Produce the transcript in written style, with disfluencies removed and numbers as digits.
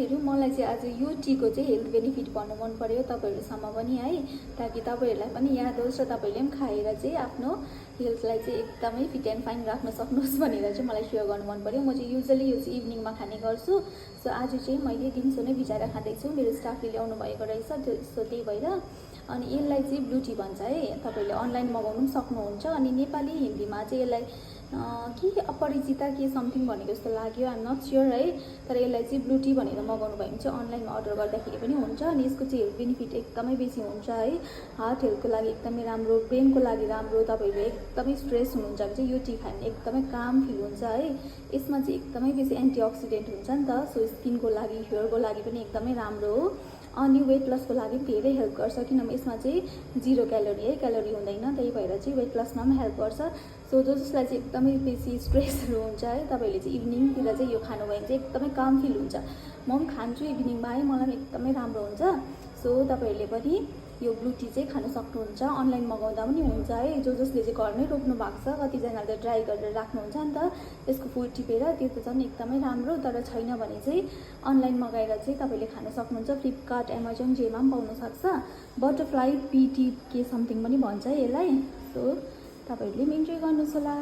साथीहरू मलाई चाहिँ आज यो टीको चाहिँ हेल्थ बेनिफिट भन्नु मन पर्यो तपाईँहरूसम्म पनि है, ताकि तपाईँहरूलाई पनि याद होस् र तपाईँहरूले पनि खाएर चाहिँ आफ्नो हेल्थलाई चाहिँ एकदमै फिट एन्ड फाइन राख्न सक्नुहोस् भनेर चाहिँ मलाई सेयर गर्नु मन पर्यो। म चाहिँ युजली यो चाहिँ इभिनिङमा खाने गर्छु। सो आज चाहिँ मैले दिउँसो नै भिजाएर खाँदैछु, मेरो स्टाफले ल्याउनु भएको रहेछ, सो त्यही भएर। अनि यसलाई चाहिँ ब्लू टी भन्छ है, तपाईँहरूले अनलाइन मगाउनु पनि सक्नुहुन्छ। अनि नेपाली हिन्दीमा चाहिँ यसलाई के अपरिचिता के समथिङ भनेको जस्तो लाग्यो, आइएम नट स्योर है, तर यसलाई चाहिँ ब्लू टी भनेर मगाउनु भयो भने चाहिँ अनलाइनमा अर्डर गर्दाखेरि पनि हुन्छ। अनि यसको चाहिँ हेल्थ बेनिफिट एकदमै बेसी हुन्छ है, हार्ट हेल्थको लागि एकदमै राम्रो, ब्रेनको लागि राम्रो। तपाईँहरूले एकदमै स्ट्रेस हुनुहुन्छ भने चाहिँ यो टी खायो भने एकदमै काम फिल हुन्छ है। यसमा चाहिँ एकदमै बेसी एन्टिअक्सिडेन्ट हुन्छ नि त, सो स्किनको लागि हेयरको लागि पनि एकदमै राम्रो हो। अनि वेट लसको लागि पनि धेरै हेल्प गर्छ, किनभने यसमा चाहिँ 0 क्यालोरी है, क्यालोरी हुँदैन, त्यही भएर चाहिँ वेट लसमा पनि हेल्प गर्छ। सो जसलाई चाहिँ एकदमै बेसी स्ट्रेसहरू हुन्छ है, तपाईँहरूले चाहिँ इभिनिङतिर चाहिँ यो खानुभयो भने चाहिँ एकदमै काम फिल हुन्छ। म पनि खान्छु इभिनिङमा है, मलाई पनि एकदमै राम्रो हुन्छ। सो तपाईँहरूले पनि यो ब्लू टी चाहिँ खान सक्नुहुन्छ, अनलाइन मगाउँदा पनि हुन्छ है। जसले चाहिँ घरमै रोप्नु भएको छ, कतिजनाले त ड्राई गरेर राख्नुहुन्छ नि त, त्यसको फुल टिपेर, त्यो त झन् एकदमै राम्रो। तर छैन भने चाहिँ अनलाइन मगाएर चाहिँ तपाईँले खान सक्नुहुन्छ, फ्लिपकार्ट, एमाजोन जेमा पनि पाउन सक्छ। बटरफ्लाई पीटी के समथिङ पनि भन्छ यसलाई। सो तपाईँहरूले पनि इन्जोय गर्नुहोस् होला।